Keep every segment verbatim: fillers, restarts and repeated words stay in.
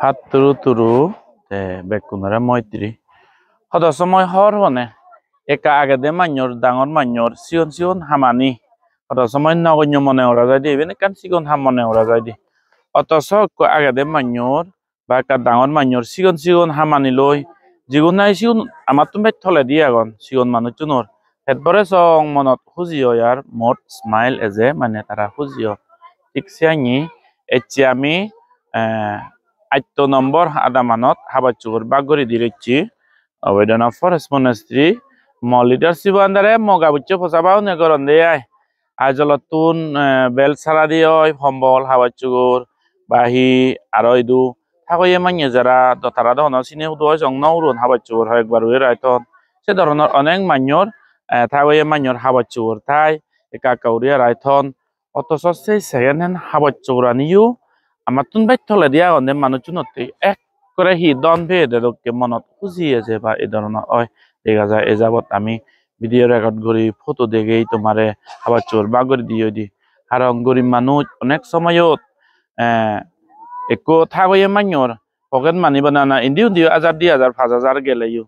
Patturu turu, te bekkunore moitri. Hodo somoi hor hone, ekka agede mannyor, dangor mannyor, sigon sigon hamani. Hodo somoi nogonyo mone gora jaide, iben ekkan sigon ham mone gora jaide. Otoso ekko agede mannyor, ba ekka dangor mannyor sigon sigon hamani loi, jigun nahi sigun amattun bej toledi agon, sigon manuchunor. Het bore song monot huji oi ar mod smile eje, mane tara huji or. Thik siyani ecche ami, eh, atto nombor adamanot habor subor bag guri di rocche. Oboidana Forest Monastery, mo leadership under-e mo gabucche posa baune goronde ai. Ajolottun, eh, bel sara di oi, hombol, habor subor, ba hi aro idu thagoye manye jara do tara do hono sine hudu oi jong no uron, habor subor hoyekbar ui rai ton. Se dhoronor onek mannyor, eh, thagoye mannyor habor subor thai ekka ekka uri rai ton. Otoso se second hand habor suboraniyo amattun bej toledi agonde manuchunotte ekkore hi don peyede dokke monot huji eje ba ei dhoronor oi. Dega jai ei jabot ami video record guri photo degei tomare habor subor bag guri di oi di. Karon gorib manuj onek somoyot, eh, ekko thagoye mannyor pocket money banana indi undi hajar di hajar paj hajar geleyo.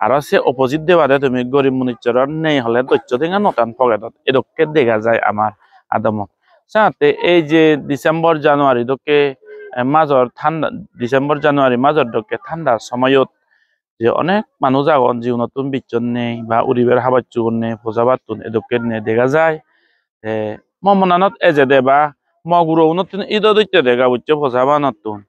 Aro se opposite debade tumi gorib munichchoror nei hole dosso tenga no tan pocket-ot. Edokke dega jai amar adamot. Senotte ei je December, January dokke, eh, major thanda, December, January major dokke thanda somoyot je onek manuj agon, jiunottun bichon nei ba uribar habor subor nei, posabattun edokke nei dega jai. Te mo monanot ejede ba mo gurogunottun ido dotte dega bucche posabanottun.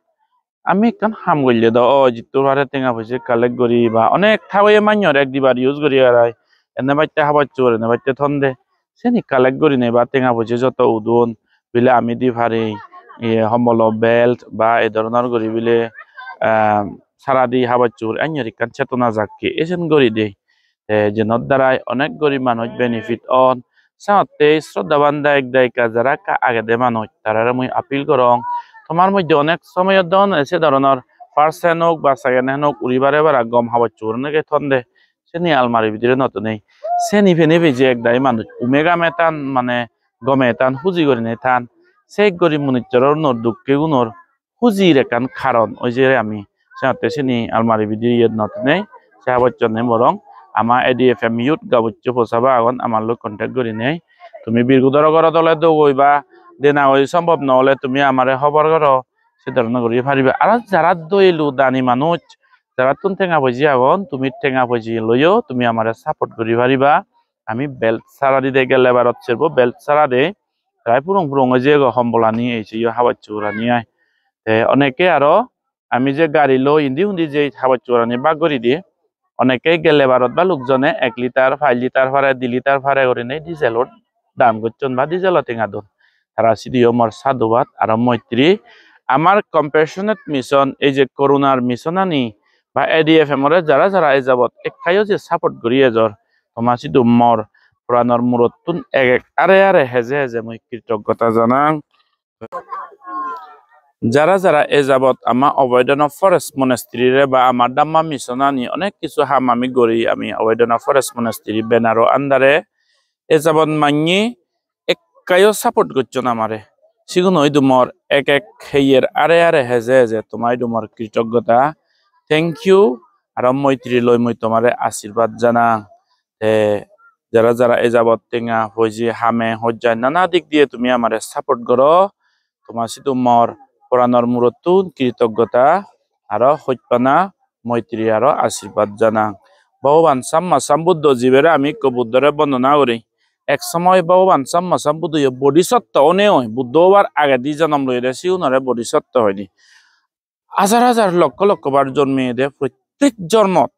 Ami ekkan ham golle do, o jittur pare tenga poije collect guri ba onek thagoye mannyor ek dibar use guri arai. Ene batte habor subor, ene batte thon de. Seni collect gurinei ba tenga poije joto udon bile ami di pari, ye hombolo belt ba ei dhoronor guri bile, ah, sara di habor subor annyor ekkan chetona jakke esen guri de. Te jenot darai onek guri manuj benefit on. Senotte Shraddha Bhante ek dayika jara ekka agede manuj, tarare mui appeal gorong. Tomar moddhe onek somoyot degong se dhoronor first hand ok ba second hand ok uri bare bara gom habor subor onege thon de. Seni almari bidire no tonei. Seni pene peje ek dagi manuj ume game tan, mane gome tan, huji gurinei tan. Se guri munichchoror unor dukke gunor hujir ekkan karon oi je ami. Senotte sini almari bidire iyot no tinei se habocchonne, borong ama A D F M youth gabuccho posaba agon, amar loi contact gurinei tumi birgudoro gorot ole dogoi ba dena oi sombhob no ole tumi amare hobor goro, se dhoronor guri pariba. Aro jara doyelu dani manuj, jarattun tenga poije agon, tumi tenga poije loyo, tumi amare support guri pariba. Ami belt sara dide gelle barot serbo belt sara de, prai purung purung oi jeyegoi hombolani, ei se yo habor suborani ai. Te oneke aro ami je gari loi indi undi je habor suborani bag guri di, oneke gelle barot balok jone ek litar, pach litar pare, di litar pare gurinei diesel-or dan gocchon ba diesel-o tenga don. Tara sidiyo mor sadhubad aro moitri. Amar Compassionate Mission, ei je Korunar mission-ani ba A D F M-ore jara jara ei jabot ekkayo je support guri ejor, toma sidu mor poranor murottun ek ek are are heje heje mui kritoggota janang. Jara jara e jabot ama Oboidana Forest Monastery-re ba ama Dhamma Mission-ani onek kisu ham ami guri, ami Oboidana Forest Monastery banner-o under-e e jabot manye ekkayo support gocchon amare. Sigun oidu mor ek ek heyer are are heje heje toma idu mor kritoggota. Thank you. Aro moitri loi mui tomare ashirbad janang. Te jara jara e jabot tenga poije hame hojjai nana dik diye tumi amare support goro, toma sidu mor poranor murottun kritoggota aro hojpana, moitri aro ashirbad janang. Bhogoban Samma Sambuddho, jibere ami ikko Buddhore bondona guri, ek somoy Bhogoban Samma Sambuddho yo bodhisotto onei oi, Buddho obar agedi jonom loyede sigunore bodhisotto hoide. Hajar hajar lokkho lokkho bar jonmeyede, prottek jormot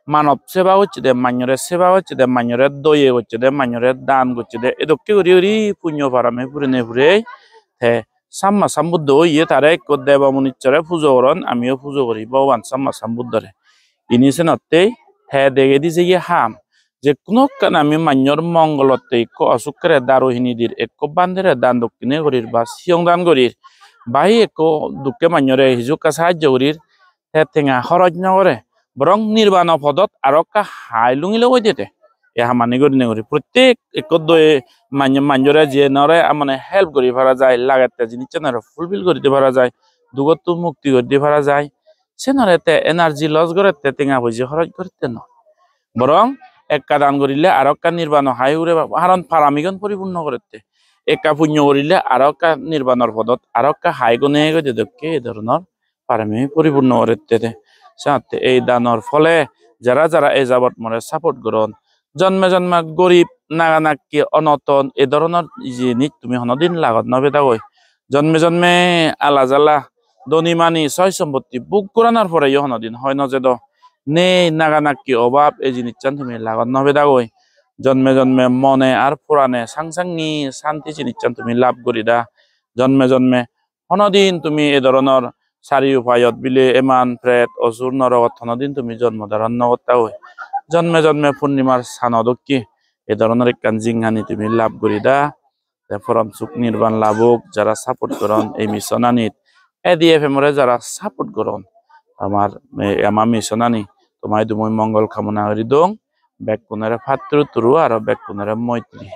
manob seba gocchede, manjore seba gocchede, manjore doye gocchede, manjore dan gocchede, edokke guri guri punyo parami purine purei te Samma Sambuddho oye. Tare ekko debo munissore pujo goron, amiyo pujo guri Bhogoban Samma Sambuddhore. Ini senottei te degedi jeye ham, je hono ekkan ami manjor mongolotte ekko osukkere daru hini dir, ekko bhantere dan dokkine gurir ba siyong dan gurir, ba hi ekko dukke manjore hiju ekka sahajjo gurir, te tenga horoj no gore, borong nirbano podot aro ekka hai lungi logoi dete. E hamani gurinei guri prottek ekko doi manj-, manjore jiyenore amane help guri para jai, lagette jinissanore fulfill guri di para jai. dugottun mukti gori di para jai. Senore te energy loss gorette, tenga poije horoj gorette noi. Borong ekka dan gorile aro ekka nirbano hai hure, haron paramigun poripunno gorette. Ekka punyo gorile aro ekka nirbanor podot aro ekka hai gone goi de dokke ei dhoronor parami poripunno gorette de. Senotte ei danor phole jara jara ei jabot more support goron, jonme jonme gorib, naga nakki, onoton, ei dhoronor jinis tumi honodin lagot no pedagoi. Jonme jonme ala jala, dhoni mani, soy sompotti bhog goranor poreyo honodin hoi no jedo. Nei, naga nakki, obab, ei jinissan tumi lagot no pedagoi. Jonme jonme mone ar purane sang sangi santi jinissan tumi lab gorida. Jonme jonme honodin tumi ei dhoronor sari upayot bile eman pret osur norogot honodin tumi jonmo dharon no gottagoi. Jonme jonme purnimar sano dokke ei dhoronor ekkan jinghani tumi lab gorida. Te porom suk nirban labok jara support goron ei mission anit. A D F M ore jara support goron, amar, ei ama mission ani, toma idu mui mongol kamona guri dong. Bekkunore patturu turu aro bekkunore moitri.